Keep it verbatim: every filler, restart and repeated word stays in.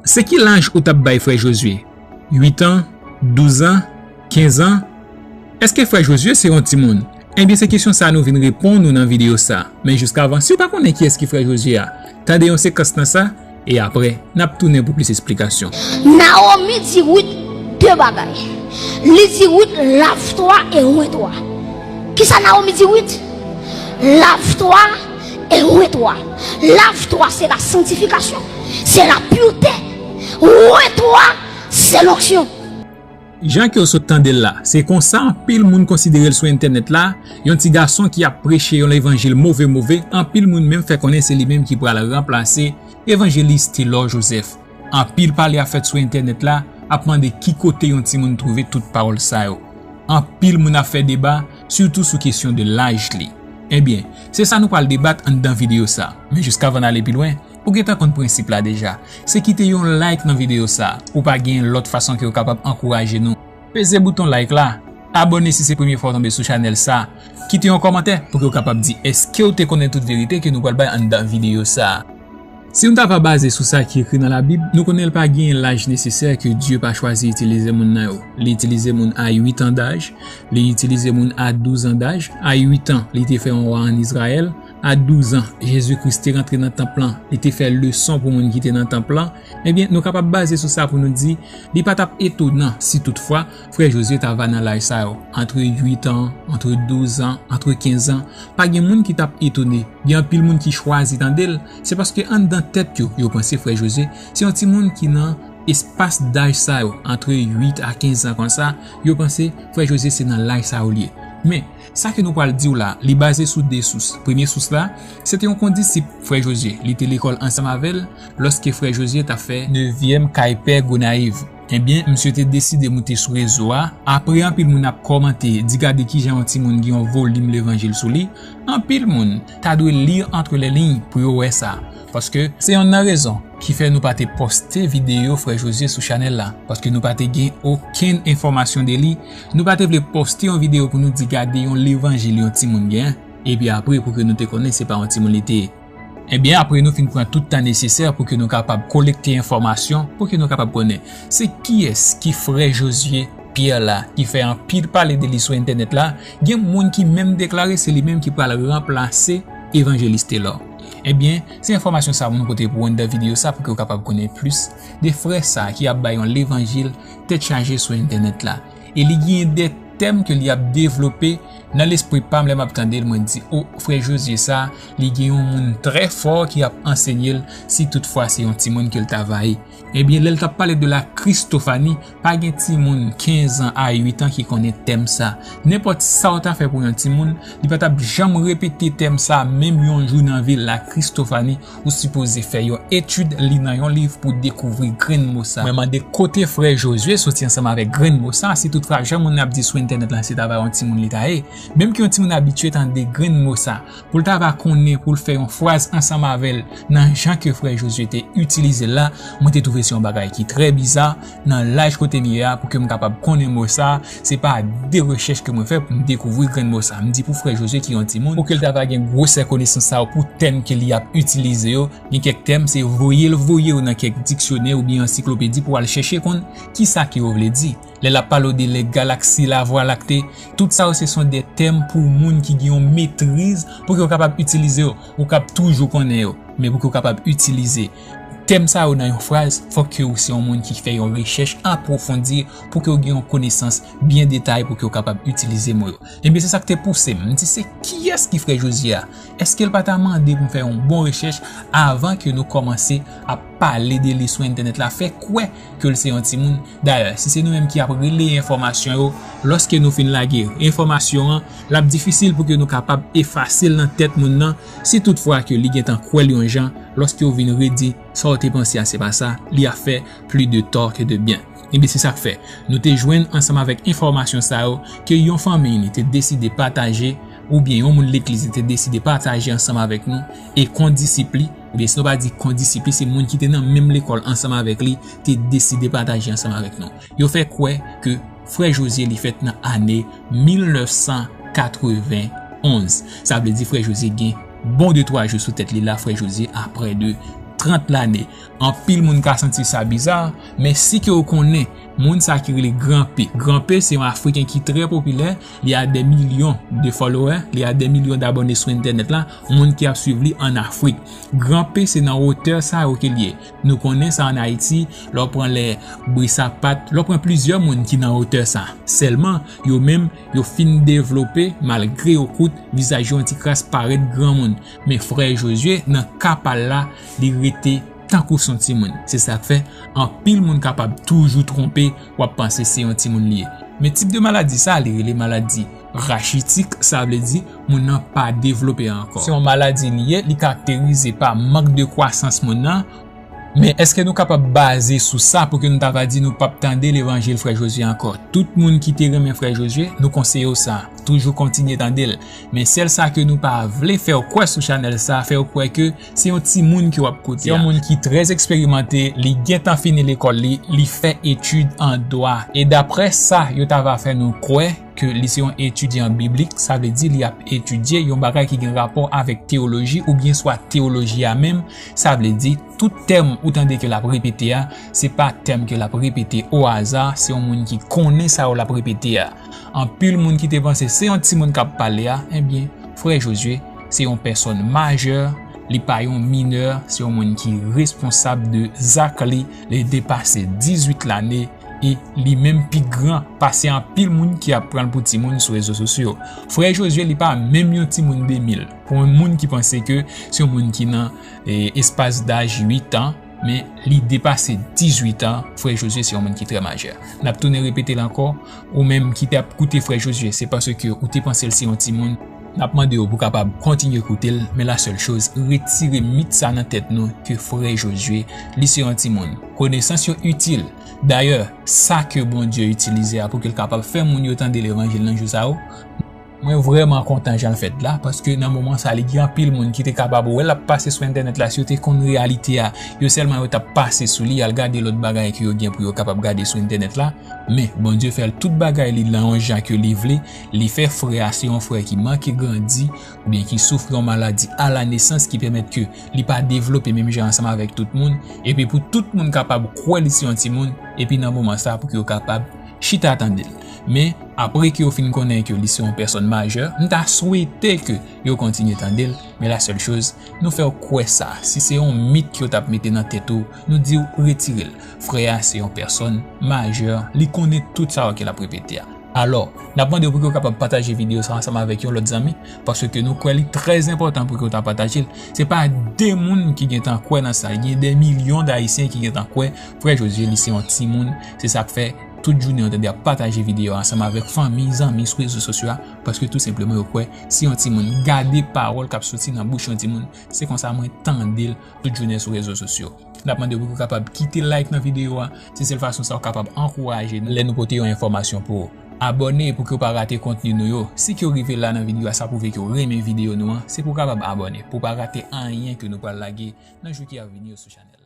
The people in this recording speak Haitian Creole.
Se ki laj ou t ap bay frè Jozye? Uit an? Douz an? Kenz an? Èske frè Jozye se yon timoun? Ebyen, se kesyon sa a nou vin reponn ou nan videyo sa a. Men jiskavan, si w pa konnen kiyès ki frè Jozye a, tande yon sekans nan sa, e apre, n ap tounen pou plis esplikasyon. Nawomi di Rit de bagay. Li di Rit, lave-toi et oins-toi. Kisa Nawomi di Rit? Lave-toi et oins-toi. Lave-toi, c'est la sanctification, c'est la pureté. Oins-toi, c'est l'onction. Jan ke w sot tande l la, se konsa anpil moun konsidere l sou entènèt la, yon ti gason ki ap preche yon levanjil move move, anpil moun menm fè konnen se li menm ki pral ranplase evanjelis Telor Joseph. Anpil pale ap fèt sou entènèt la, ap mande ki kote yon timoun twouve tout pawòl sa yo. Anpil moun ap fè deba, sitou sou kesyon de laj li. Ebyen, se sa nou pral debat anndan videyo sa. Men jiskavan n ale pi lwen, ou gentan konn prensip la deja. Se kite yon like nan videyo sa. Ou pa gen lòt fason ke w kapab ankouraje nou. Peze bouton like la, abòne si se premye fwa w tonbe sou chanèl sa, kite yon kòmantè pou ke w kapab di èske w te konnen tout verite ke nou pral bay anndan videyo sa. Si nou ta va baze sou sa ki ekri nan Labib, nou konnen l pa genyen laj nesesè ke Dye pa chwazi itilize moun nan yo. Li itilize moun a uit an daj, li itilize moun a douz an daj. A uit an, li te fè yon wa ann Izrayèl. A douz an, Jezi Kris te rantre nan tanp lan, li te fè leson pou moun ki te nan tanp lan. Ebyen, nou kapab baze sou sa pou nou di, li pa t ap etonan si toutfwa frè Jozye ta va nan laj sa yo, antre uit an, antre douz an, antre kenz an. Pa gen moun ki t ap etone. Gen anpil moun ki chwazi tande l, se paske anndan tèt yo, yo panse frè Jozye se yon timoun ki nan espas daj sa yo, antre uit a kenz an konsa, yo panse frè Jozye se nan laj sa yo l ye. Men, sa ke nou pral di w la, li baze sou de sous. Premye sous la, se te yon kondisip frè Jozye. Li te lekòl ansanm avè l lòske frè Jozye t ap fè nevyèm kay pè Gonayiv. Ebyen, misye te deside moute sou rezo a. Apre anpil moun ap kòmante, di gade kijan yon timoun gen yon volim levanjil sou li, anpil moun ta dwe li antre lè liy pou yo wè sa. Paske se yonn nan rezon ki fè nou pa te poste videyo frè Jozye sou chanèl la. Paske nou pa te gen okenn enfòmasyon de li. Nou pa te vle poste yon videyo pou nou di gade yon levanjil yon timoun gen. Epi apre, pou ke nou te konnen se pa yon timoun li te ye. Ebyen, apre nou fin pran tout tan nesesè pou ke nou kapab kolekte enfòmasyon, pou ke nou kapab konnen se kiyès ki frè Jozye Pyè la, ki fè anpil pale de li sou entènèt la, gen moun ki menm deklare se li menm ki pral ranplase evanjelis Telor. Ebyen, se enfòmasyon sa a pou nou pote pou ou anndan videyo sa pou ke w kapab konnen plis de frè sa a ki ap bay yon levanjil tèt chaje sou entènèt la. E li gen de tèm ke li ap devlope nan lespri pa m lè m ap tande l, mwen di, o, frè Jozye sa, li gen yon moun trè fò ki ap ansenye l si toutfwa se yon timoun ke l ta va ye. Ebyen, lè l t ap pale de la Kristofani, pa gen timoun kenz an a uit an ki konnen tèm sa. Nenpòt sa w ta fè pou yon timoun, li pa t ap janm repete tèm sa menm yon jou nan vi l. La Kristofani, ou sipoze fè yon etid, li nan yon liv pou dekouvri grenn mo sa. Mwen mande kote frè Jozye soti ansanm avèk grenn mo sa, si toutfwa jan moun ap di sou entènèt la se ta va yon timoun li ta ye. Menm ke yon timoun abitye tande grenn mo sa, pou l ta va konnen pou l fè yon fraz ansanm avè l nan jan ke frè Jozye te itilize l la, mwen te twouve se yon bagay ki trè biza. Nan laj kote m ye a, pou ke m kapab konnen mo sa, se pa de rechèch ke mwen fè pou m dekouvri grenn mo sa. M di pou frè Jozye ki yon timoun, pou ke l ta va gen gwosè konesans sa yo pou tèm ke li ap itilize yo. Gen kèk tèm, se voye l voye yo nan kèk diksyonè oubyen ansiklopedi pou w al chèche konn kisa ke yo vle di. Lè l ap pale w de lè galaksi, lavwa lakte, tout sa yo se son de tèm pou moun ki gen yon metriz, pou ke w kapab itilize yo. Ou kab toujou konnen yo, men pou ke w kapab itilize tèm sa yo nan yon fraz, fòk ke w se yon moun ki fè yon rechèch apwofondi pou ke w gen yon konesans byen detay pou ke w kapab itilize mo yo. Ebyen, se sa k te pouse m. M di, se kiyès ki frè Jozye a? Èske l pa ta mande pou m fè yon bon rechèch avan ke nou kòmanse ap pale de li sou entènèt la, fè kwè ke l se yon timoun? Dayè, si se nou menm ki ap relaye enfòmasyon yo, lòske nou fin lage enfòmasyon an, l ap difisil pou ke nou kapab efase l nan tèt moun nan, si toutfwa ke li gentan kwè l yon jan, lòske w vin redi sa w te panse a se pa sa, li ap fè plis de tò ke de byen. Ebyen, se sa k fè nou te jwenn ansanm avèk enfòmasyon sa yo ke yon fanmi li te deside pataje, oubyen yon moun legliz li te deside pataje ansanm avèk nou, e kondisip li, oubyen si nou pa di kondisip li, se moun ki te nan menm lekòl ansanm avèk li, te deside pataje ansanm avèk nou. Yo fè kwè ke frè Jozye li fèt nan ane mil nèf san katrevenn onz. Sa vle di frè Jozye gen bon de twa jou sou tèt li la, frè Jozye a prè de trant lane. Anpil moun ka santi sa biza, men si ke w konnen moun sa ki rele Gran P. Gran P se yon Afriken ki trè popilè, li a dè milyon de follower, li a dè milyon dabòne sou entènèt la, moun ki ap swiv li ann Afrik. Gran P se nan wotè sa yo ke l ye. Nou konnen sa ann Ayiti, lè w pran lè Brisapat, lè w pran plizyè moun ki nan wotè sa. Sèlman, yo menm, yo fin devlope, malgre yo kout, vizaj yo yon ti kras parèt granmoun. Men frè Jozye, nan ka pa l la, li rete tankou s on timoun. Se sa k fè, anpil moun kapab toujou twonpe, w ap panse se yon timoun li ye. Men tip de maladi sa, li rele maladi rachitik, sa vle di moun nan pa devlope ankò. Se yon maladi li ye, li karakterize pa mank de kwasans moun nan. Men èske nou kapab baze sou sa pou ke nou ta va di nou p ap tande levanjil frè Jozye ankò? Tout moun ki te renmen frè Jozye, nou konseye w sa. Toujou kontinye tande l. Men sèl sa ke nou pa vle fè w kwè sou chanèl sa, fè w kwè ke se yon timoun ke w ap koute a. Se yon moun ki trè eksperimante, li gentan fini lekòl li, li fè etid an dwa. E daprè sa yo ta va fè nou kwè ke li se yon etidyan biblik, sa vle di li ap etidye yon bagay ki gen rapò avèk teyoloji oubyen swa teyoloji a menm, sa vle di tout tèm ou tande ke l ap repete a, se pa tèm ke l ap repete o aza, se yon moun ki konnen sa yo l ap repete a. Anpil moun ki te panse se yon timoun k ap pale a, ebyen, frè Jozye se yon pèsòn majè, li pa yon minè, se yon moun ki responsab de zak li, li depase dizuit lane, e li menm pi gran pase anpil moun ki ap pran l pou timoun sou rezo sosyo. Frè Jozye, li pa menm yon timoun de mil. Pou yon moun ki panse ke se yon moun ki nan, e, espas daj uit an, men li depase dizuit an, frè Jozye se yon moun ki trè majè. N ap tounen repete l ankò, ou menm ki t ap koute frè Jozye, se paske ou te panse l se yon timoun. N ap mande w pou kapab kontinye koute l, men la sèl choz, retire mit sa nan tèt nou ke frè Jozye, li se yon timoun. Konesans yo itil. Dayè, sa ke Bondye itilize a pou ke l kapab fè moun yo tande levanjil nan jou sa yo, mwen vrèman kontan jan l fèt la, paske nan moman sa, li gen anpil moun ki te kapab wè l ap pase sou entènèt la, si yo te konn reyalite a, yo sèlman yo t ap pase sou li, al gade lòt bagay ke yo gen pou yo kapab gade sou entènèt la. Men, Bondye fè l tout bagay li nan yon jan ke li vle, li fè frè a se yon frè ki manke grandi, oubyen ki soufri yon maladi a la nesans ki pèmèt ke li pa devlope menm jan ansanm avèk tout moun, epi pou tout moun kapab kwè li se yon timoun, epi nan moman sa pou ke yo kapab chita tande l. Men, apre ke yo fin konnen ke li se yon pèsòn majè, m ta swete ke yo kontinye tande l, men la sèl choz, nou fè w kwè sa. Si se yon mit ke yo t ap mete nan tèt ou, nou di w retire l. Frè a se yon pèsòn majè, li konnen tout sa yo ke l ap repete a. Alò, n ap mande w pou ke w kapab pataje videyo sa ansanm avèk yon lòt zanmi, paske nou kwè li trè enpòtan pou ke w ta pataje l. Se pa de moun ki gentan kwè nan sa, gen de milyon d Ayisyen ki gentan kwè frè Jozye li se yon timoun. Se sa k fè tout jounen yo tande ap pataje videyo a ansanm avèk fanmi, zanmi sou rezo sosyo a, paske tou senpleman yo kwè se yon timoun. Gade pawòl k ap soti nan bouch yon timoun, se konsa mwen tande l tout jounen sou rezo sosyo. N ap mande w pou w kapab kite like nan videyo a. Se sèl fason sa w kapab ankouraje nou lè nou pote yon enfòmasyon pou ou. Abòne pou ke w pa rate kontni nou yo. Si ke w rive la nan videyo a, sa pwouve ke w renmen videyo nou an. Se pou w kapab abòne, pou w pa rate anyen ke nou pral lage nan jou ki ap vini yo sou chanèl.